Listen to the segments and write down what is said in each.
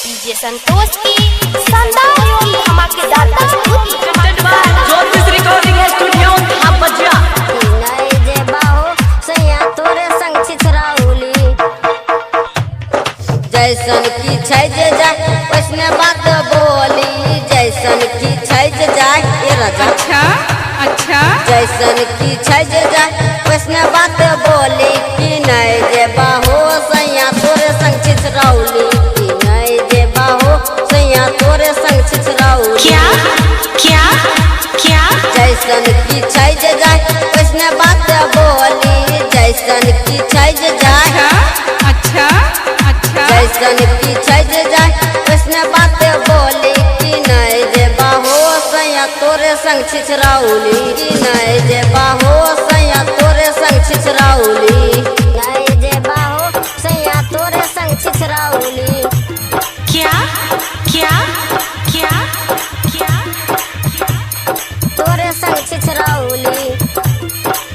DJ संतोष की शानदार एवं धमाकेदार प्रस्तुति। ज्योतिष रिकॉर्डिंग स्टूडियो बजा। जैसन की छै जे जाय वैसने बात बोली, जैसन की छै जे जाय ए राजा। अच्छा अच्छा। जैसन की छै जे जाय वैसने बात बोली, कि नहीं जे बाहो सैया तोरे संग छिछरौली, कि नहीं जे बाहो सैया तोरे संग छिछरौली। क्या क्या क्या? जैसन की छै जे जाय वैसने बात बोली, जैसन की छै जे जाय। अच्छा अच्छा। जैसन की छै जे जाय वैसने बात बोली, कि नहीं जे बाहो सैया तोरे संग छिछरौली, कि नहीं जे बाहो सैया तोरे संग छिछरौली, नहीं जे बाहो सैया तोरे संग छिछरौली। क्या क्या क्या क्या? तोरे संग छिछरौली,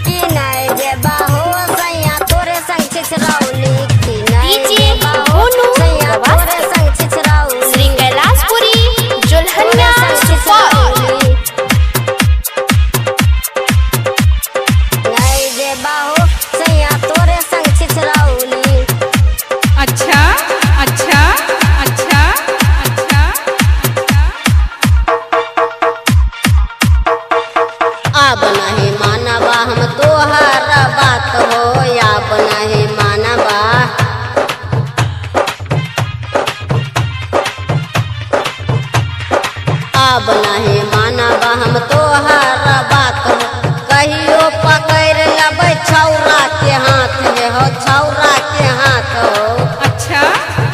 कि नहीं जे बाहो सैया तोरे संग छिछरौली, कि नहीं जे बाहो सैया तोरे संग छिछरौली। श्री कैलाशपुरी जुल्हनिया सुपौल। नहीं जे बाहो सैया तोरे संग छिछरौली। अच्छा अच्छा अच्छा अच्छा अच्छा। अब नहीं मानबा हम तोहर बात हो, अब नहीं मानबा। अब नहीं मानबा हम तोहर बात हो, कहियो पकड़ लेबै छौरा के हाथ हे हो, छौरा के हाथ हो। अच्छा।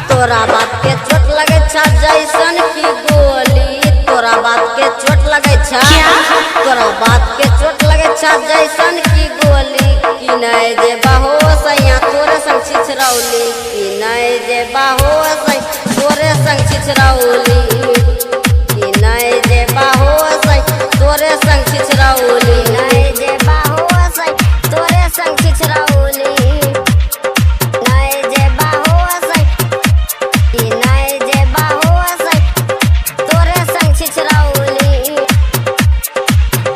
तोरा बात के चोट लगे छा जैसन की गोली, तोरा बात के चोट लगे छा। क्या? तोरा बात के चोट लगे छा जैसन की गोली, कि नहीं जे बाहो सैया तोरे संग छिछरौली, कि नहीं जे बाहो सैया तोरे संग छिछरौली, कि नहीं जे बाहो सैया तोरे संग छिछरौली। नहीं जे बाहो सैया तोरे संग छिछरौली, नहीं जे बाहो सैया, नहीं जे बाहो सैया तोरे संग छिछरौली,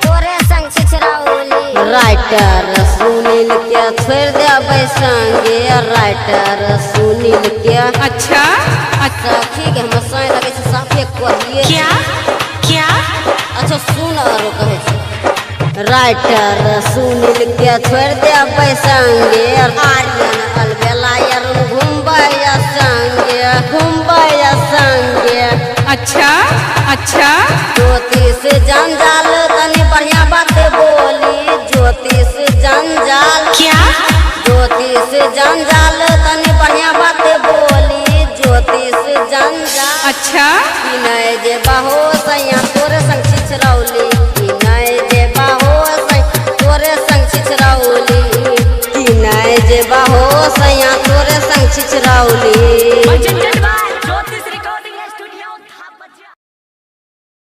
तोरे संग छिछरौली। राइटर सुनील के छोड़ देबै संगे, राइटर सुनील के। अच्छा अच्छा। सखी के हम साँय लगै छै साफे कहिए। क्या क्या? अच्छा सुन आरो कहै छै। राइटर सुनील के छोड़ देबै संगे, आर्यन अलबेला यार घुमबै संगे, घुमबै संगे। अच्छा अच्छा। ज्योतिष जंजाल तनी बढ़िया बात बोली, ज्योतिष जंजाल। क्या? ज्योतिष जंजाल तनी बढ़िया बात बोली, ज्योतिष जंजाल। अच्छा। कि नहीं जे बाहो सैया तोरे संग छिछरौली, कि नहीं जे बाहो सैया तोरे संग छिछरौली, कि नहीं जे बाहो सैया तोरे संग छिछरौली।